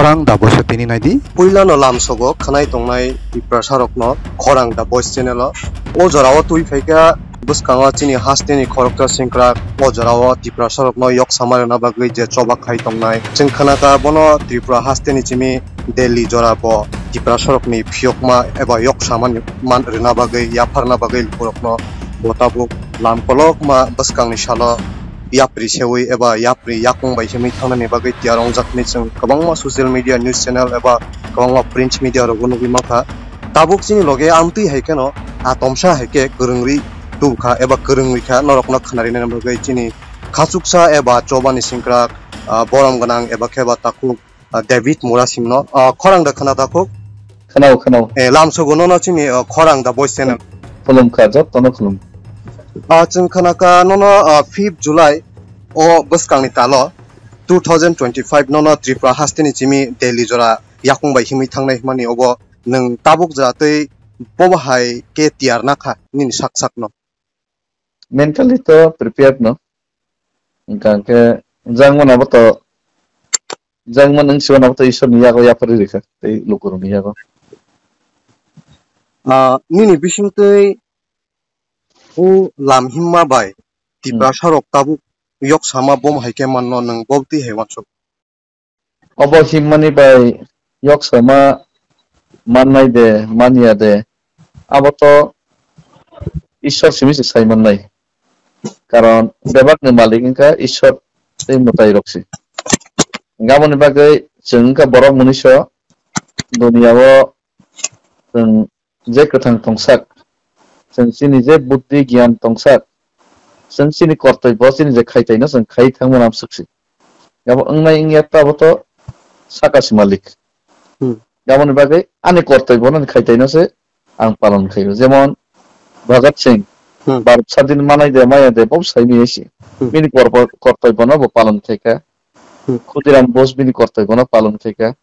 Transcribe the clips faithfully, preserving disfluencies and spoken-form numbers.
Khorang da boisa tini naidi. Puilano lamsogo khwnai tongnai Tiprasarokno Khorang da Boys channel o. O jorao twi phaikha bwskango chini hasteni khoroksa sengkrak, o jorao Tiprasarokno yok sama rwna bagwi je choba khai tongnai. Chwng khwnakha bono Tripura hasteni chimi Delhi jora bo Tiprasarokni phiyokma eba yok sama man rwna bagwi, yapharna bagwi borokno bo tabuk lam kolokma bwskangni salo yapri sewi eba yapri yakung bai himwi thangnani bagwi tiyar wngjak hinwi chwng kwbangma social media, news channel eba kwbangma print media rogo nugwi mankha. Tabuk chini loge amtwi hai kheno a tomsa hai khe kwrwngwi tubukha eba kwrwngwi kha norokno khwnarinani bagwi chini khachuksa eba chobani sengkrak, ah, borom gwnang eba khe ba takhuk, ah, David Murasingno, ah, khorang da khwna takhuk. Khwnao, khwnao. Eh, lamsogo nono chini, ah, Khorang da Boys channel. Khulumkha, jotono khulum. Ah, chwng khwnakha nono, ah, fifth July o bwskangni talo two thousand twenty-five nono Tripura hasteni chimi Delhi jora yakung bai himwi thangnai hwnmani obo nwng tabuk jora tei bobo hai khe tiyar nakha nini sak sakno. Mentally to prepared no. Hingka khe jangmano bo to, jangmano wng sibana bo to Ishwar ni yago yapharwi rikha tei lukurok ni yago. Ah, nini bisingtwi o lam himma bai Tiprasa rok tabuk yok sama bom hai khe manno nwng bobtwi hai wansuk. Obo himmani bai yok sama mannai de, manya de, abo to Ishwar simi se sai mannai. Karon bebak ni malik wngkha Ishwar tei mwtai rok se. Aboni bagwi chwng wngkha borok mwnwiso duniya o chwng je kwthang tongsak, chwng chini je buddhi giyan tongsak, chwng chini kortoi bo chini je khaitaino chwng khai thangmani amswk se. Abo wngnai wngya tabuk to saka si malik. Hmm. Aboni bagwi ani kortoi bono ni khaitaino se ang palon khaio. Jemon Bhagat Singh, Hmm. Bharat Sadin manai de maya de bo sai mi si. Hmm. Bini korbo-, kortoi bono bo palon khaikha. Hmm. Khudiram Bose bini kortoi bono palon khaikha.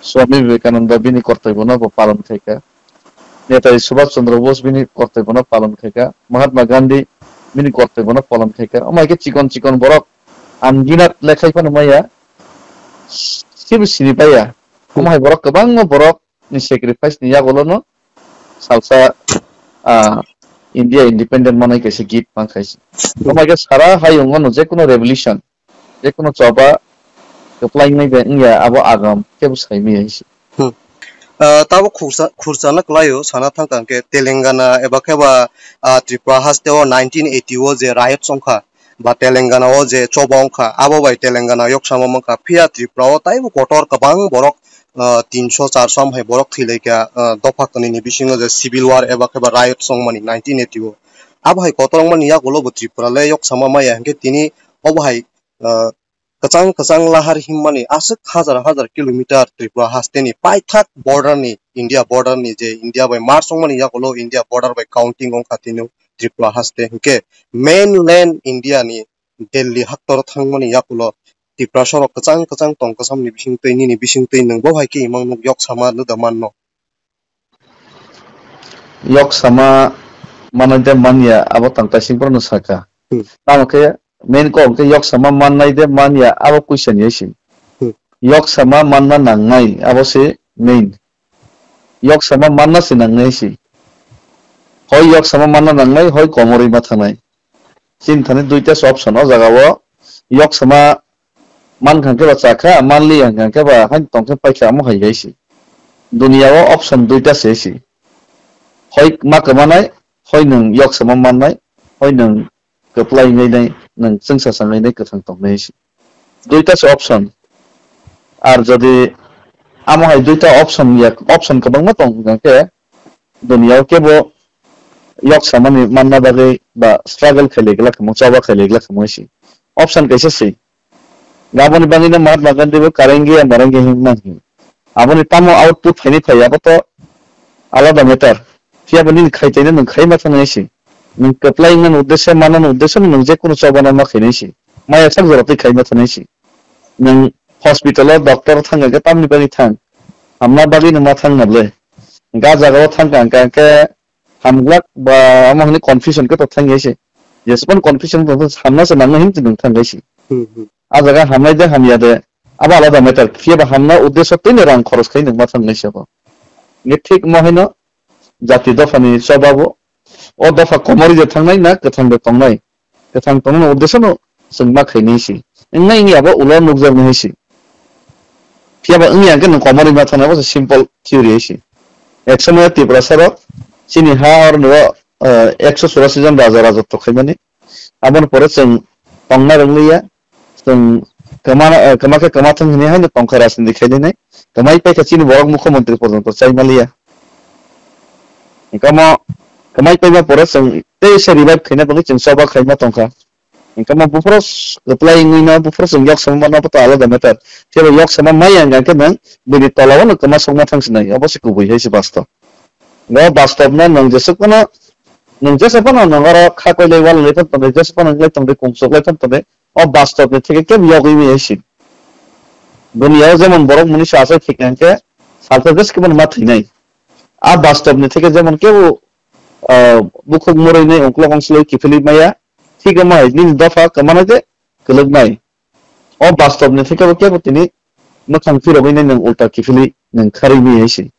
Swami Vivekananda bini kortoi bono bo palon khaikha. Netaji Subhash Chandra Bose bini kortoi bono palon khaikha. Mahatma Gandhi bini kortoi bono palon khaikha. Amai khe chikon chikon borok ang ginat lekhai phano maya. Sibo sini paya. Hmm. Amai borok kwbangma borok ni sacrifice ni yagulo no salsa, ah, India independent manai kaisa gift man khaisi. Hmm. Amai khe sara hayung no je kuno revolution, je kuno choba kwplai wngnai bai wngya abo agam kebo sai maya hinsi. Hmm. Ah, tabo khursa-, khurchana kwlaio sana thangkha hwnkhe Telangana eba khe ba, ah, Tripura haste o nineteen eighty o je riot wngkha ba Telangana o je choba wngkha abo bai Telangana yok sama mankha phiya Tripura o taibo kotor kwbang borok, ah, tinso charso am hai borok thwilaikha, ah, dopha kwnwi ni bisingo je civil war eba khe ba riot wngmani nineteen eighty o abo hai kotor wngmani yagulo bo Tripura le yok sama maya hwnkhe tini obo hai, ah, kwchang kwchang lahar himmani aswk hajar hajar kilometer Tripura hasteni paithak border ni, India border ni je India bai merge wngmani yagulo India border bai counting wngkha tino Tripura haste hwnkhe mainland India ni Delhi haktor thangmani yagulo Tiprasa rok kwchang kwchang tong kwcham ni bisingtwi nini bisingtwi nwng bo hai khe imang nuk yok sama nw da manno. Yok sama mano de manya abo tang taising phano saka. Hmm. Tamo khe main kok khe yok sama mannai de manya abo question ya si. Hmm. Yok sama manna nangnai abo se main. Yok sama manna se nangnai si. Hoi yok sama manna nangnai, hoi komorwi ma thangnai. Chini thani duita se option o jaga o yok sama man kha khe ba cha kha, man li ya kha khe ba hain tong khe pai kha amo hai gai si. Duniya o option duita se si. Hoi ma kwmanai, hoi nwng yok sama mannai, hoi nwng kwplai wngnai nai, nwng chwngsa sangnai nai kwthang tongnai si. Duita se option. Ar jodi amo hai duita option ya, option kwbangma tong hwnkhe duniya o kebo yok samani manna bagwi ba struggle khailai glak kamo, choba khailai glak kamo si. Option kaisa si. Aboni bagwino Mahatma Gandhi bo karenge ya marenge himna hi. Aboni tamo output phaini phai abo to alada matter. Phiya bo nini khaitaino nwng khai ma thangna si. Nwng kwplai wngnani uddesyo, mannani uddesyo no nwng je kunu chobana ma khainai si. Maya sak jora twi khai ma thangna si. Nwng hospital o doctor thang khe tamni bagwi thang. Hamna bagwi no ma thang na le. Ga jaga o thang kha khe hamglak ba amo hwnwi confusion khe to thang ya se. Jespan confusion to hamna se nangna hin tong thang ya se. Hmm, hmm. A jaga hamnai de hamya de. Abo alada matter. Phiya ba hamna uddesho twi no rang khoros khai nwng ma thang nai sabo. Nge thik mo haino jati dopha ni choba bo. O dopha komori de thangnai na kwthang de tongnai. Kwthang tongno uddesho no chwng ma khainai si. Wngnai wngya bo ulo nukjak nai si. Phiya ba wngya hwnkhe nwng komori ma thangnai bo se simple theory hai si. Ek somoyo Tiprasa rok chini ha or no, eh, ekso churasi jon raja rajotw khaimani. Aboni pore chwng tongna rwngliya. Chwng kwma, eh, kwma khe kwma thang hwnwi haino tongkha rajniti khainai. Kwmai paikha chini borok mukhyamantri porjonto chaimaliya. Hwnkhe omo kwmai paima pore chwng tei se revive khaina bagwi chwng choba khaima tongkha. Hwnkhe omo buphuru s-, kwplai wngwi no buphuru chwng yok sama mano, abo to alada matter. Phiya ba yok sama maya hwnkha khe nwng bini tola o no kwma sokma thang sinai, obo se kubui hai se bastob. Bo bastob no nwng jesuk phano, nwng jesa phano nwng oro kha koilai wal lai phano tongnai, jesa phano wng lai tongnai, kung chuk lai phano tongnai, o bastob ni theke kebo yogwi maya hai se. Duniya o jemon borok mwnwi sa achai thik hwnkhe salsa jesa khe bono ma thwinai. A bastob ni theke jemon kebo, ah, bukhuk murui nai ungklok ungsulwi kiphilwi maya, thik omo hai nini dopha kwmana de kwlwknai. O bastob ni theke bo kebo tini mwkhang phirogwi nai nwng ulta kiphilwi nwng kharwi maya hai se.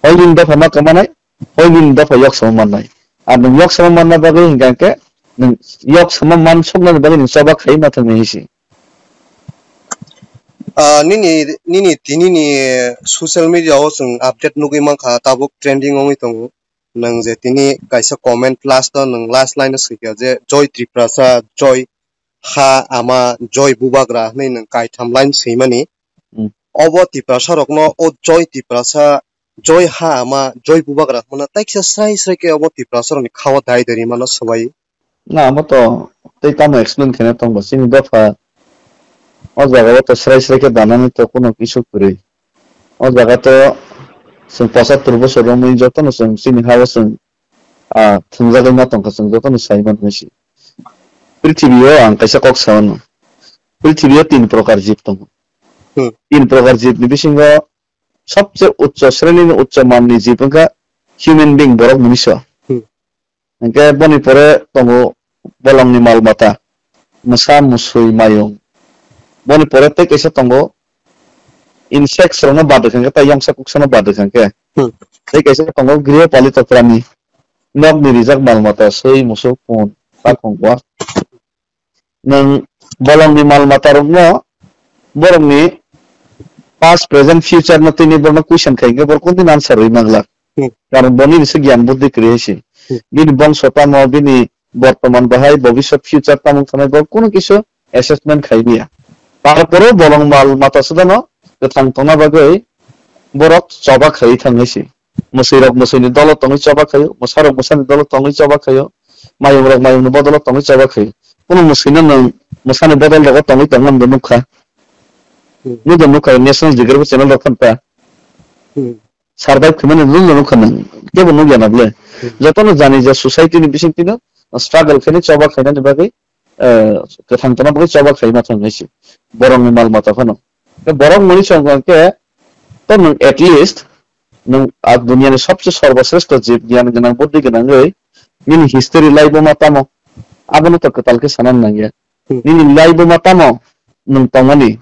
Hoi nini dopha ma kwmanai, hoi nini dopha yok sama mannai. Ar nwng yok sama manna bagwi hwnkha khe nwng yok sama man soknani bagwi nwng choba khai ma thangwi hai se. Ah, nini, nini tini ni social media o chwng update nugwi mankha, tabuk trending wngwi tongo. Nwng je tini kaisa comment last o nwng last line o swikha je "Joy Tiprasa, Joy Ha Ama, Joy Bubagra" hwnwi nwng kaitham line swimani. Hmm. Obo Tiprasa rokno o Joy Tiprasa, Joy Ha Ama, Joy Bubagra hwnmano taikisa srai srai khe obo Tiprasa rokni khao dai dai rimano swbai. Na, amo to tei tamo explain khaina tongbo. Chini dopha o jaga o to srai srai khe danani to kuno kisu kwrwi. O jaga to chwng pochattor bosor romwi jotono chwng chini ha-o chwng, ah, thwngjagwi ma tongkha, chwng jotono sai manwi si. Prithibi o ang kaisa kok sa mano. Prithibi o tin prokar jib tongo. Hmm. Tin prokar jib ni bisingo sobse uccho sreni ni uccho man ni jib wngkha human being, borok mwnwiso. Hmm. Hwnkhe boni pore tongo bolongni mal mata, mwsa, mwswi, mayung. Boni pore tei kaisa tongo insects rokno bad rwkha hwnkhe, tei yongsa kuksano bad rwkha hwnkhe. Hmm. Tei kaisa tongo griho palito prani, nokni rijak mal mata, swi, musuk, pun, takhung, wa. Nwng bolongni mal mata rokno, borokni past, present, future no tini borokno question khai hwnkhe borok kunu din answer rwi manglak. Hmm. Karon bo nini se gyan buddhi kwrwi hai se. Hmm. Bini bongso tamo, bini bortoman bahai, bobiswt, future tamo wngkha nai, bo kunu kisu assessment khai maya. Tarpore bolong mal mata sudano kwthang tongna bagwi borok choba khaiwi thang hai se. Mwswi rok mwswi ni dolo tongwi choba khaio, mwsa rok mwsa ni dolo tongwi choba khaio, mayung rok mayung ni bodolo tongwi choba khaio. Kunu mwswi no nwng mwsa ni bodol rogo tongwi tongma nwng nukha. Hmm. Nwng nukha National Geographic channel rok phano ta. Hmm. Survive khaimani nwng nukha nwng. Kebo nukya na bole. Hmm. Jotono jani je society ni bisingtwi no struggle khainai choba khainani bagwi, eh, kwthang tongna bagwi choba khaima thang hai se. Borokni mal mata phano. Tei borok mwnwi song khe to nwng at least nwng a duniani sobse sorboshreshto jib gyan gwnang, buddhi gwnangwi nini history laibuma tamo, abono to kwtal khe sana nangya. Hmm. Nini laibuma tamo nwng tongmani,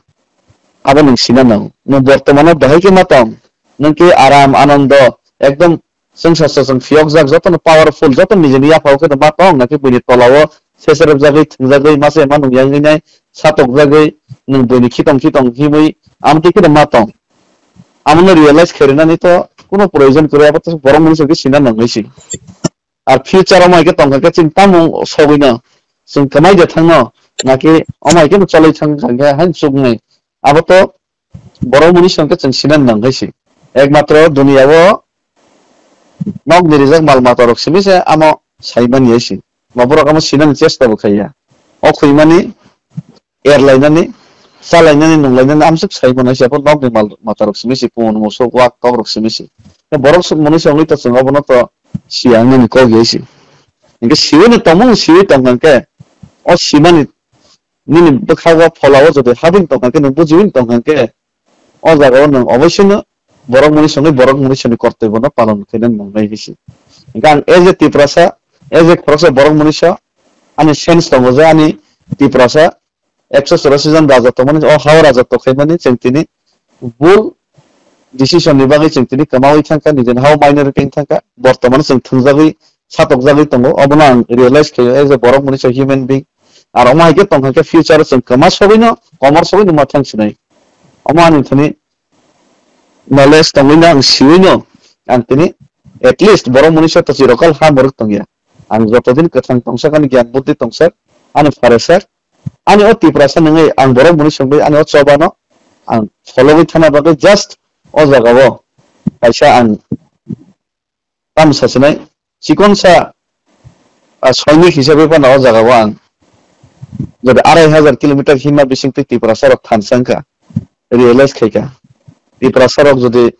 abo nwng sina nango. Nwng bortomano bahai khe ma tong, nwng khe aram, anondo, ekdom chwng sasra chwng phiyokjak, jotono powerful, jotono nijini yaphao khe ma tong, nakhe buini tolao seserepjagwi, thwngjagwi, mase ma nungya wngwi nai, satokjagwi, nwng buini khitong khitong himwi, amtwi kheno ma tong. Amono realize khe rwnani to kuno proyojon kwrwi, abo to borok mwnwi songkhe sina nangnai se. Ar future o mai khe tongkha khe chini tamung sogwi no, chwng kwmai de thang no, naki o mai khe no choloi thang kha khe hain chuknai. Abo to borok mwnwi song khe chwng sina nang hai se. Ekmatro duniya o nok ni rijak mal mata rok simi se amo sai mani hai se. Ba borok amo sinani chesta bo khaiya. O khoi mani er lainani, cha lainani, nung lainani, amsuk sai mano se, abo nokni mal mata rok simi se, pun, musuk, wak, kok rok simi se. Borok suk mwnwi se wngwi to chwng obono to siya wngnani kok ya se. Hingke siwi ni tongmung siwi tong hingke, o simani nini bwkha o phola o jodi habing tong hingke, nwng bujiwi tong hingke, o jaga o nwng oboisino borok mwnwi songwi borok mwnwi soni kortoi bono palon khaina nangnai hai se. Hingke ang as a Tiprasa, as a khoroksa borok mwnwi so, ani sense tongo je ani Tiprasa, ekso chorasi jon raja tongmani, o hao raja tongkhaimani chwng tini bul decision ni bagwi chwng tini kwmawi thangkha, nijini hao minority wng thangkha, bortomano chwng thwngjagwi satokjagwi tongo, obono ang realize khaio as a borok mwnwi sa human being. Ar omo hai khe tongkha khe future o chwng kwma sogwino, komor sogwino ma thang sinai. Omo ani thani knowledge tongwino ang siwino ang tini at least borok mwnwi sa to chirokal ha morok tongya. Ang jotodin kwthang tongsak ani gyan buddhi tongsak ani pharesak ani o Tiprasa nungwi ang borok mwnwi songwi ani o chobano ang phologwi thana bagwi just o jagao kaisa ang tamo sasinai chikonsa, ah, soinik hisabe phano o jagao ang jodi arai hajar kilometer hima bisingtwi Tiprasa rok thansa wngkha, realize khaikha. Tiprasa rok jodi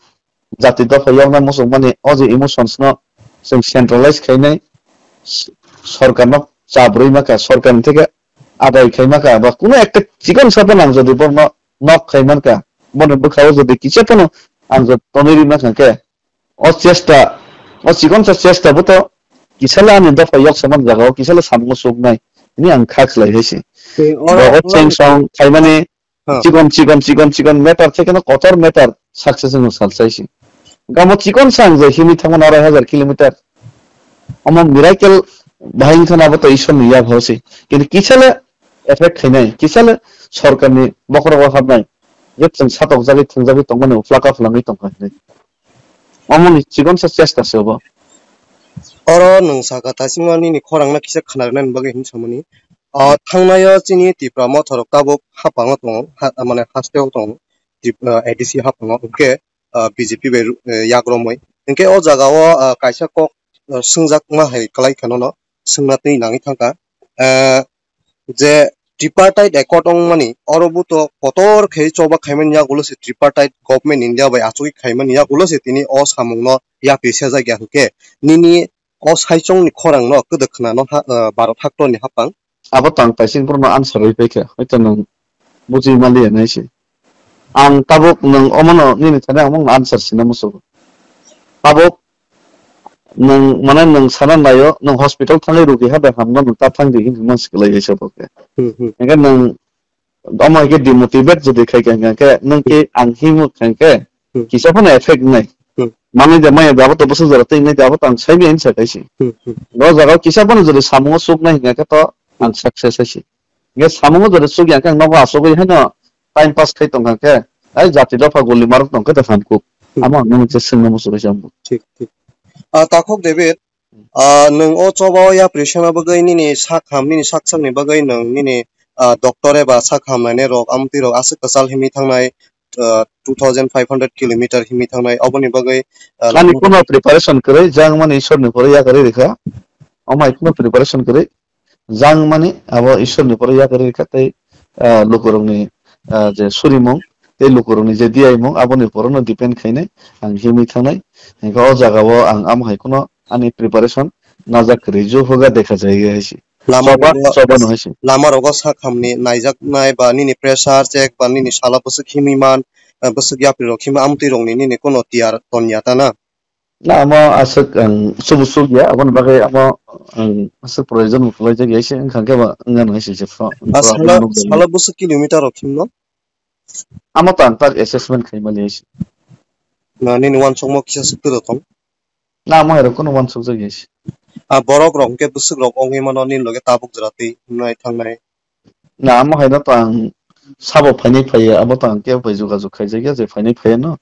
jati dopha yokna muchungmani o je emotions no chwng centralize khainai, s-, sorkar no chabrwi maka, sorkar ni theke adai khaimaka, ba kuno ekta chikonsa phano ang jodi borno nok khaimankha, boni bwkhao jodi kisa phano ang jodi tonwi rimang kha khe, o chesta, o chikonsa chesta bo to kisale ani dopha yok saman jaga o kisale samungo suknai hwnwi ang kha khlai hai se. Tei oro, bogo oro cheng song khaimani ha. Chikon, chikon, chikon, chikon matter thekeno kotor matter success wngno salsai se. Gamo chikon sang je himwi thangmani arai hajar kilometer. Omo miracle bahai wngkha na bo to Ishwar ni yak hosi. Kintu kisale effect khainai, kisale sorkar ni bokhorogo habnai. Je chwng satok jagwi thwngjagwi tongmani uphla kaphla wngwi tongkha hinwi. Omo ni chikon sa chesta se obo. Oro nwng saka tasingma nini khorang no kisa khna rwnani bagwi hinwi samani. O thangnaio chini Tipra motha rok tabuk haphango tongo, ha, mane hasteo tongo, Tip-, ah, A D C haphango, hwnkhe, ah, B J P bai ru-, eh, yak romwi. Hwnkhe o jagao, ah, kaisa kok, ah, swngjakma hai kwlai kha nono, swngna twi nangwi thangkha. Ah, je tripartite accord wngmani, oro bo to kotor khe choba khaimani yagulo se tripartite government India bai achugwi khaimani yagulo se tini o samungno yapri sejak ya hwnkhe nini o saichongni khorangno kwdwk khwnano ha, ah, Bharat haktorni haphang. Abo tang kaisa borokno answer rwi paikha, hoito nwng bujui manliya nai se. Ang tabuk nwng omono nini thani ang mungno answer sina musugo. Tabuk nwng, mane, nwng sana naio, nwng hospital thangwi rugi ha bai hamno nwng ta thangdi hinwi man se kwlai kaisa bo khe. Hmm, hmm. Hingkhe nwng omo hai khe demotivate jodi khai kha hingkha khe, nwng khe ang himwi kha khe, Hmm. kisa phano effect nai. Hmm. Manwi da maya da abo to bwswk jora twi nai da abo to ang sai maya hinsa kaisi. Hmm, hmm. O jaga o kisa phano jodi samungo suk nai hingkha khe to ang Hmm. success hai si. Hingkhe samungo jodi suk yang khe ang nogo asugwi haino time pass khai tong kha khe, ai jati dopha guli marok tong khe to phan kuk. Hmm. Amo ang nini je swngno muchungwi se ambo. Thik, thik. Ah, Takhuk David, Ah, nwng o choba o yapri sena bagwi nini sak ham, nini sak sakni bagwi nwng nini, ah, doctor eba sak hamlainai rok, amtwi rok aswk kwchal himwi thangnai, ah, two thousand five hundred kilometer himwi thangnai, oboni bagwi, ah, ani lama kono preparation kwrwi, jang mani Ishwar ni pore yakarwi rikha. Omo hai kono preparation kwrwi, jang mani abo Ishwar ni pore yakarwi rikha tei, ah, lukurokni, ah, je surimung tei lukurokni je diyaimung aboni porono depend khainai ang himwi thangnai. Hingkhe o jaga o ang amo hai kono ani preparation najak kwrwi, jo hoga dekha jayega hai se. Lama Choba, rogo, choba no hai se. Lama rogo sak hamni naijaknai ba nini pressure check ba nini sala bwswk himwi man, eh, bwswk yapri rok himwi amtwi rokni nini kono tiyar tonya ta na? Na, amo aswk ang subu suk ya, aboni bagwi amo ang aswk proyojon bo kwlai jak ya se, wngkha khe ba wngya nai se, se pho-, Ah, pho-, sala, phone sala bwswk kilometer rok himno? Amo to ang tak assessment khai mani hai se. Na, nini wansukmo kisa swk twi rw thong? Na, amo hai rok kono wansuk jak ya se. Ah, borok rok hwnkhe bwswk rok wngwi mano nini loge tabuk jora twi himnai thangnai? Na, amo hai no to ang sabo phainai phaiya, abo to ang kebo bai jogajog khaijak ya je phainai phaiya no.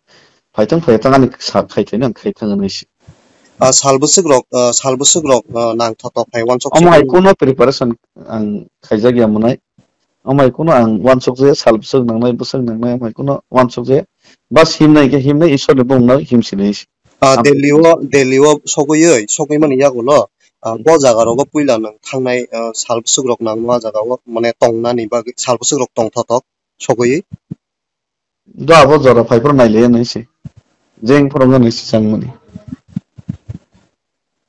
Phaithang phaiya tang ani sa khai thai no ang khai thang nai se. Ah, sal bwswk rok, ah, sal bwswk rok, ah, nang thotok hai wansuk Amo hai sukmani. Kono preparation ang khaijak ya mwnai. Amo hai kono ang wansuk je sal bwswk nangnai, bwswk nangnai, amo hai kono wansuk je. Bas himnai khe himnai, Ishwar ni bumung no himsinai se. Ah, Delhi o, Delhi o sogwi, sogwi mani yagulo, ah, bo jaga rogo puila nwng thangnai, ah, sal bwswk rok nang ma jaga o, mane tongnani bagwi sal bwswk rok tong thotok sogwi. Do abo jora phai phuru nai le nai se. Jeng phuru nai se chang mani.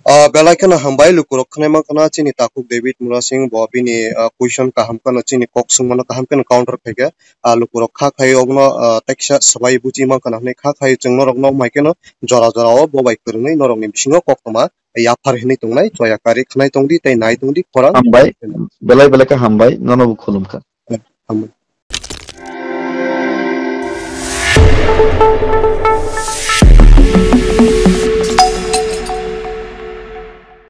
Ah, belai kheno hambai lukurok khwnai mankha na chini Takhuk David Murasing bo bini, ah, question kaham kheno chini kok swngmano kaham kheno counter khaikha. Ah, lukurok kha khai obono, ah, teksa swbai buchi mankha na hwnwi kha khai chwng norokno mai kheno jora jora o bo bai kwrwngwi norokni bisingo koktwma yaphar hinwi tongnai choya kari khwnai tongdi tei nai tongdi khorang. Hambai, belai belai khe hambai, nono bo khulumkha. Hambai.